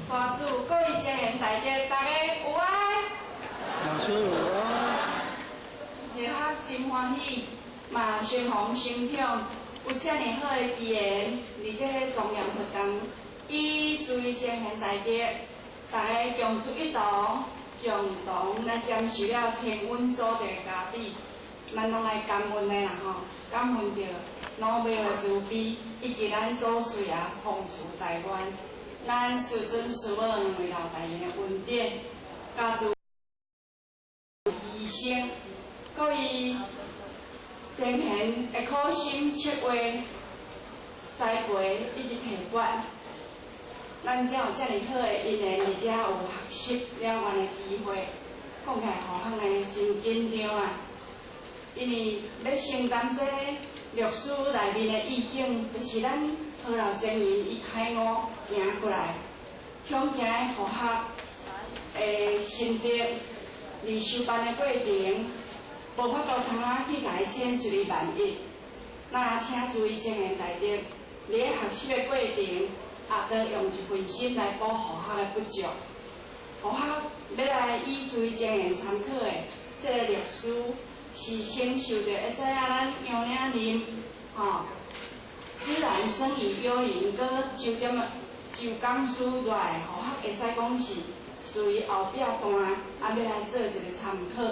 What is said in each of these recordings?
大主各位證賢大德，大家有愛。老師有愛。下學真歡喜，嘛相逢相享，有遮爾好的機緣，佇這个莊嚴佛堂，以諸位證賢大德，大家共出一同，共同來接受了天恩祖地的加庇，咱攏愛感恩的啦吼，感恩著老廟的慈悲，以及咱祖師爺奉慈大願，咱師尊師母兩位老大人的恩典，加諸犧牲，各位證賢的苦心策劃、栽培以及提拔，咱才有遮爾好的因緣，而且有學習了願的機會。講起來，好漢呢真緊張啊！因為欲承擔這個歷史內面的意境，就是咱何老證人伊開悟行過來，向行的佛學的心得，佇修辦的過程，無法度通啊去共伊闡釋於萬一。那請諸位證賢大德，佇咧學習的過程，也都用一份心來補佛學的不足。佛學欲來以諸位證賢參考的這个歷史，是先受著會知影咱楊嶺林吼，自然生於幽靈，閣周點周講師來佛學會使講是屬於後壁段，啊，欲來做一个參考，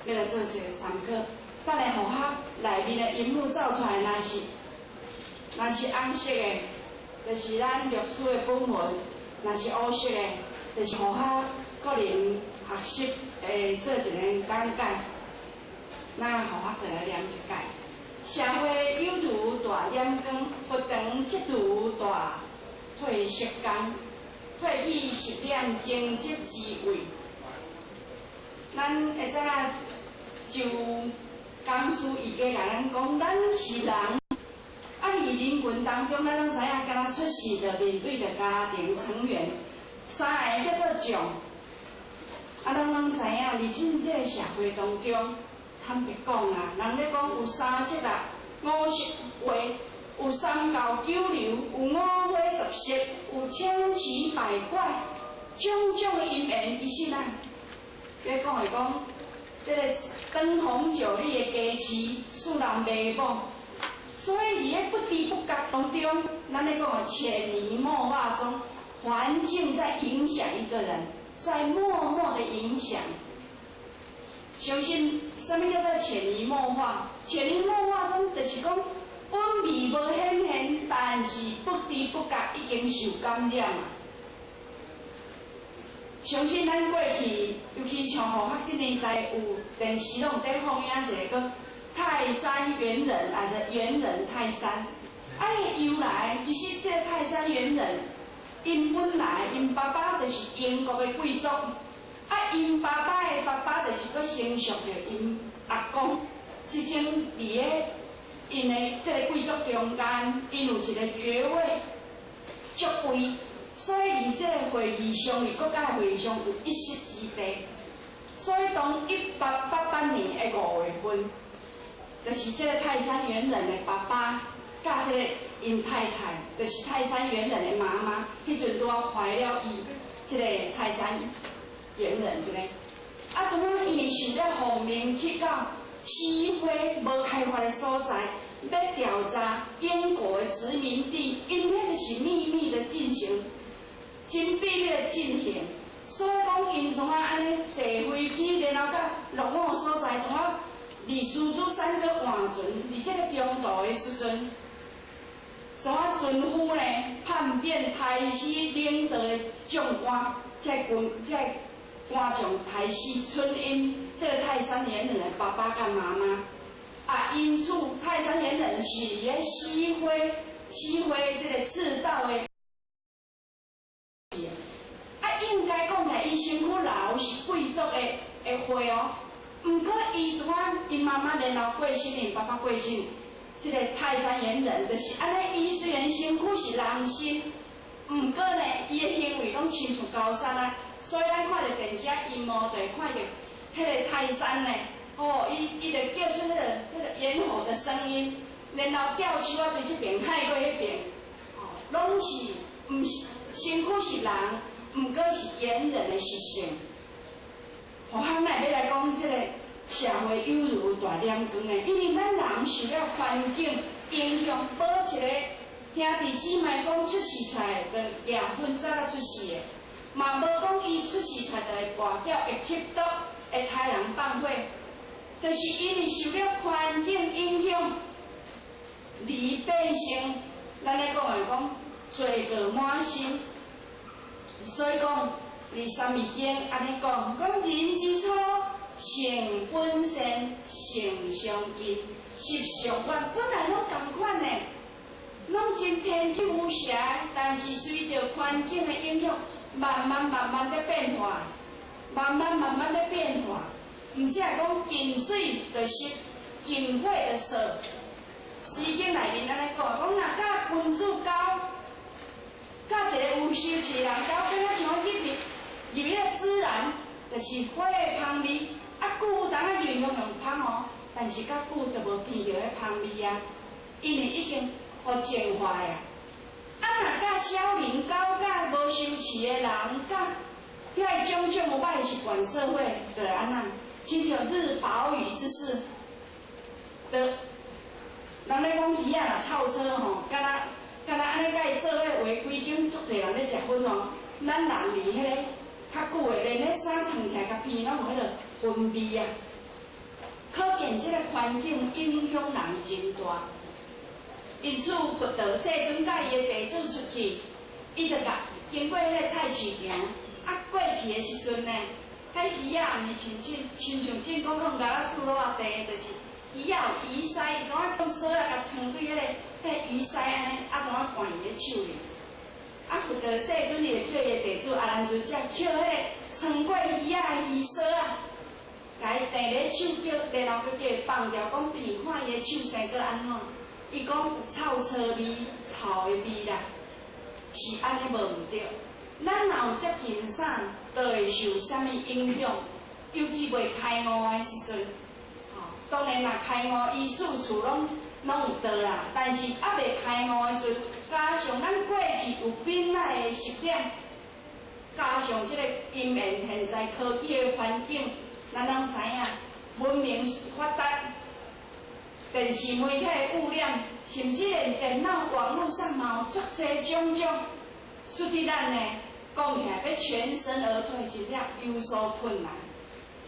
欲來做一個參考。等下佛學內面的音符走出來，若是紅色的，就是咱歷史的本文；若是烏色的，就是佛學個人學習的做一個講解。那佛學就來念一解。社會猶如大染缸，佛堂則如大褪色工，褪去習染精質之味。咱會知影就講師伊加共咱講，咱是人，啊，佇人群當中，咱攏知影，敢若出世就面對著家庭成員，三個叫做眾。啊，咱攏知影，佇今這个社會當中，坦白講啊，人咧講有三色啊，五色畫，有三教九流，有五花十色，有千奇百怪，種種的因緣，其實啊，咧講會講，這个燈紅酒綠的家私，使人迷惘。所以佇咧不知不覺當中，咱咧講的潛移默化中，環境在影響一個人，在默默的影響。相信啥物叫做潛移默化？潛移默化中就是講，本未無顯現，但是不知不覺已經受感染啊。相信咱過去，尤其像佛學這年代，有電視攏有佇放映一个叫泰山猿人，還是猿人泰山？啊，伊由來其實這个泰山猿人，𪜶本來𪜶爸爸就是英國的貴族。啊，𪜶爸爸的爸爸就是閣承襲著𪜶阿公，這種佇咧𪜶的這个貴族中間，𪜶有一個爵位，爵位，所以佇這个會議上，佇國家的會議上有一席之地。所以當1888年的5月份，就是這个泰山猿人的爸爸，佮這个𪜶太太，就是泰山猿人的媽媽，彼陣拄仔懷了伊，這个泰山猿人這个，啊，怎啊？因為受了奉命去到西非無開發的所在，欲調查英國的殖民地，𪜶彼個是秘密的進行，真秘密的進行。所以講，𪜶怎啊按呢坐飛機，然後到落伍所在，怎啊佇獅子山閣換船，佇這個中途的時陣，怎啊船夫呢叛變刣死領導的將官，這軍這官將刣死蠢𪜶這个泰山猿人的爸爸佮媽媽，啊，因此泰山猿人是佇咧西非這个赤道的，啊，應該講起來，伊身軀老是貴族的血哦，毋過伊怎啊，𪜶媽媽然後過身，𪜶爸爸過身，這个泰山猿人就是按呢，伊雖然身軀是人身，毋過呢，伊的行為攏親像高山啊。所以咱看著電視熒幕，就會看著彼个泰山呢，哦，伊就叫出彼个猿猴的聲音，然後吊手仔對這邊，海過彼邊，哦，攏是毋是身軀是人，毋過是堅韌的習性。予咱來欲來講這个社會猶如大染缸的，因為咱人受了環境影響，無一个兄弟姊妹講出世出來就掠薰早仔出世的，嘛無講伊出世出來就會跋筊、會吸毒、會殺人放火，就是因為受了環境影響而變成咱咧講的講罪過滿身。所以講，佇三字經按呢講，講人之初，性本善，性相近，習相遠，本來攏仝款的，攏真天真無邪，但是隨著環境的影響，慢慢慢慢咧變化，慢慢慢慢咧變化。毋只會講近水就濕，近火就燒。詩經內面按呢講，講若佮君子交，佮一个有修持人交，敢若像入去入彼个自然，就是花的芳味。啊，久有當仔入去用芳哦，但是較久就無聞著彼芳味啊，因為已經予淨化啊。啊，若佮小人交，佮無修持的人，佮遐種種無䆀習慣做伙，就會按怎？親像日薄雨之勢，就人咧講魚仔若臭臭吼，敢若敢若按呢佮伊做伙畫規間足濟人咧食薰哦。咱人佇彼个較久的，連彼衫脫起來共鼻攏有彼个薰味啊。可見這个環境影響人真大。因此，佛陀世尊佮伊的弟子出去，伊就共經過彼个菜市場，啊過去的時陣呢，彼魚仔毋是親像親像進講攏咬仔樹落仔地，就是魚仔有魚鰓，伊怎啊用索仔共穿對彼个魚鰓按呢，啊怎啊灌伊的手裡。啊，佛陀世尊伊就叫伊的弟子阿難尊者抾彼个穿過魚仔的魚索仔，共伊碇咧手叫，然後閣叫伊放掉，講鼻看伊的手生做按怎？伊講有臭臊味、臭的味啦，是按呢無毋對。咱若有接近啥，就會受啥物影響。尤其未開悟的時陣，吼，當然若開悟，伊處處攏攏有道啦。但是猶未開悟的時陣，加上咱過去有本來的習點，加上這个因緣現在科技的環境，咱攏知影文明發達，電視媒體的污染，甚至連電腦網路上嘛有足濟種種，使得咱呢講起來欲全身而退，真正有所困難。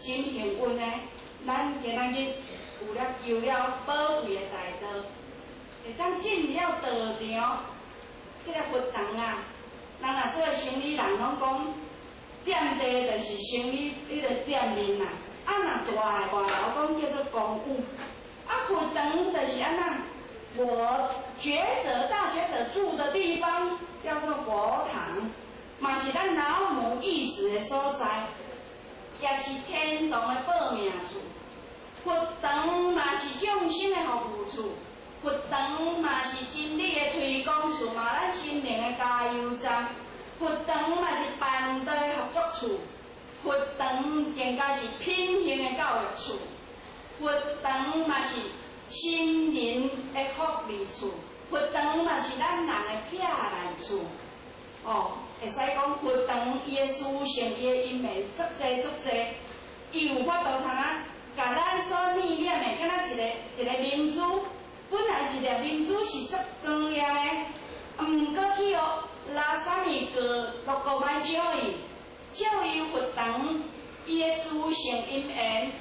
真幸運呢，咱今仔日有了求了寶貴的大道，會當進了道場，這个佛堂啊，人若做生理人攏講，店地就是生理彼个店面啦，啊若大的大樓講叫做公寓，啊佛堂就是按怎？我覺者大覺者住的地方叫做佛堂，嘛是咱老母意志的所在，也是天堂的報名處。佛堂嘛是眾生的服務處，佛堂嘛是真理的推廣處，嘛咱心靈的加油站。佛堂嘛是辦道的合作處，佛堂更加是品行的教育處，佛堂嘛是心靈的福利處，佛堂嘛是咱人的避難處。哦，會使講佛堂伊的屬性、伊的因緣足濟足濟，伊有法度通啊，共咱所念念的，敢若一个一个明珠，本來一粒明珠是足光亮的，毋過去予垃圾物過落個歹照伊，照伊佛堂伊的屬性因緣，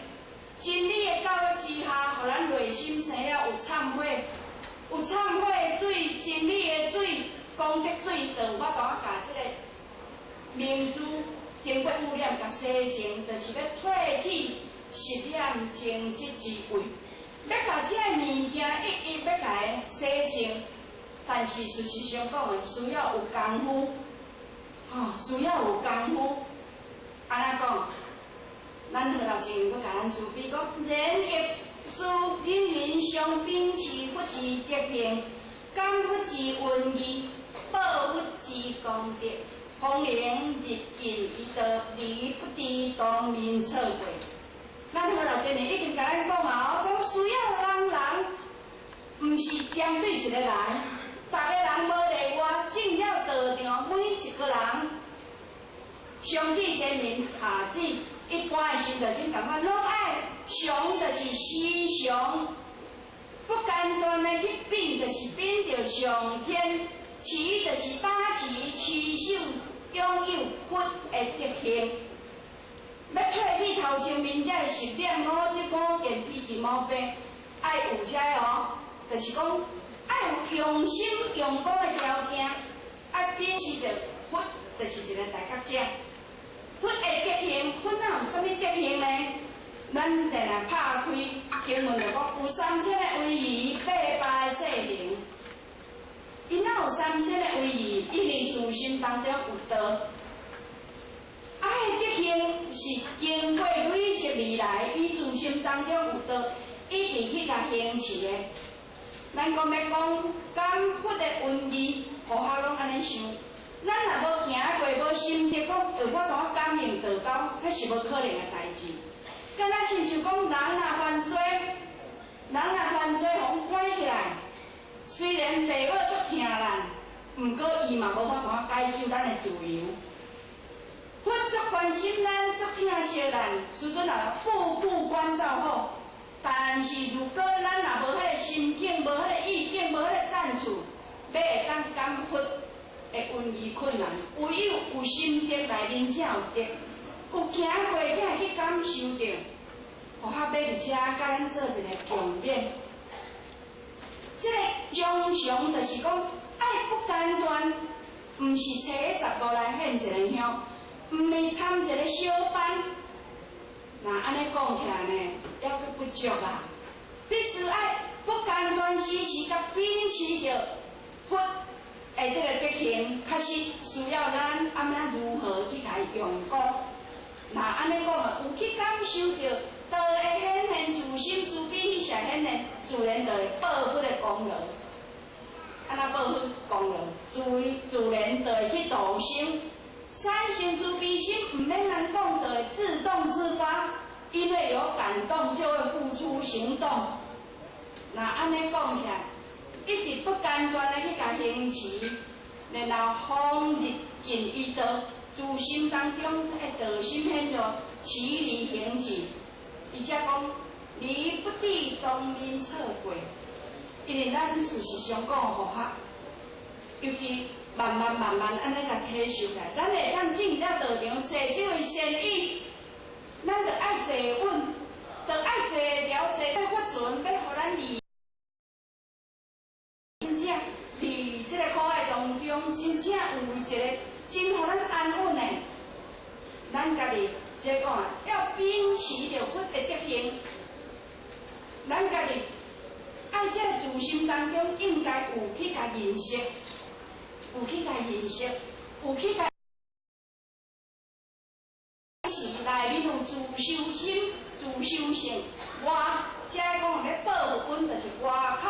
真理的教育之下，予咱內心生了有懺悔，有懺悔的水，真理的水，功德水，就有法度啊，共這个明珠經過污染，共洗淨，就是欲褪去習染淨質之穢，欲共這个物件一一欲共伊洗淨。但是事實上講的，需要有功夫，吼，需要有功夫。按怎講？咱何老前閣共咱慈悲講，人亦須人人常秉持佛之德行，感佛之恩義，報佛之功德，方能日進於道，而不致當面錯過。咱何老前已經共咱講啊，講需要人人，毋是針對一個人，逐个人無例外，進了道場，每一個人。上至仙人，下至一般的信徒，真仝款，攏愛常就是時常不間斷的去稟，就是稟著上天，持就是把持持守擁有佛的德行。欲褪去頭前面這个十念五執五見非執毛病，愛有這个哦，就是講愛有用心用功的條件，愛秉持著佛，就是一個大覺者。佛的德行，佛哪有啥物德行呢？咱定定拍開經文就講，有三千个威儀，八百個細行。伊哪有三千个威儀？因為自心當中有道。啊，彼德行是經過累積而來，伊自心當中有道，一直去共行持的。咱講欲講感佛的恩義，佛學攏按呢想。咱若無行過，無心得講，有法度感應道交，彼是無可能的代誌。敢若親像講，人若犯罪，人若犯罪，予阮關起來，雖然爸母足疼咱，毋過伊嘛無法度解救咱的自由。佛足關心咱，足疼惜咱，師尊若步步關照好。但是如果咱若無彼个心境，無彼个意境，無彼个贊助，欲會當感佛的恩義困難。唯有有心得內面才有得，有行過才會去感受著。佛學欲佇遮共咱做一个共勉。這个常常就是講，愛不間斷，毋是初一十五來獻一个香，毋是參一个小班。若按呢講起來呢，猶閣不足啊！必須愛不間斷時時共秉持著佛的這個德行，確實需要咱按怎如何去共伊用功。若按呢講啊，有去感受著道的顯現，自心慈悲喜捨顯現，自然就會報佛的功勞。按怎報佛功勞？自然就會去度生。產生慈悲心，毋免人講，就會自動自發，因為有感動就會付出行動。若按呢講起來，一直不間斷的去共行持，然後風日盡於道，自心當中的道心顯露，持理行持。伊才講，離不致當面錯過，因為咱事實上講佛學，尤其慢慢慢慢按呢共體受來，咱會當進入道場坐這位仙椅，咱著愛坐穩，著愛坐牢坐在佛船，欲予咱離真正佇這個苦海當中，真正有一個真予咱安穩的。咱家己這講啊，要秉持著佛的德行，咱家己愛這個自心當中應該有去共認識，有去共認識，有去共持內面有自修心、自修性，外這講欲報佛恩，就是外口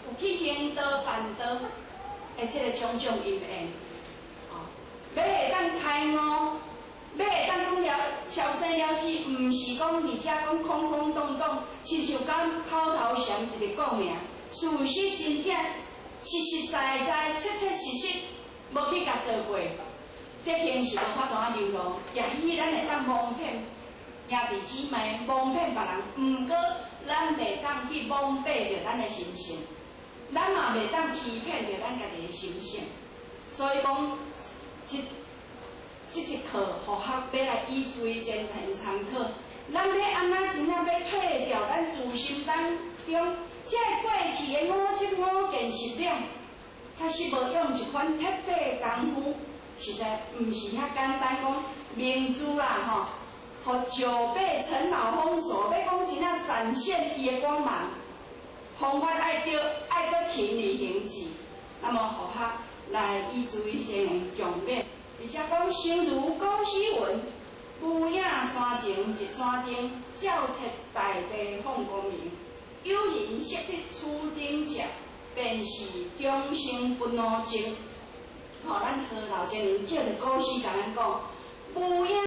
有去行道辦道的這個種種因緣，哦，欲會當開悟，欲會當講了超生了死，毋是講佇遮講空空洞洞，親像講口頭禪直直講爾。事實真正實實在在、切切實實，無去共做過，德行是無法度仔流露。也許咱會當蒙騙兄弟姊妹，蒙騙別人，毋過咱袂當去蒙蔽著咱的心性，咱嘛袂當欺騙著咱家己的心性。所以講，這一課佛學欲來以隨前行參考，咱欲按怎真正欲褪掉咱自心當中這個過去的五執五見十念，確實無用一番徹底的功夫，實在毋是遐簡單。講明珠啦吼，予久被塵勞封鎖，欲講真正展現伊的光芒，方法愛著愛閣勤力行持，那麼佛學來以隨前行共勉。而且講心如古詩文，無影山前一山頂，照徹大地放光明。有人識得此頂者，便是眾生不老症。吼，咱何老前人借著古詩共咱講，無影。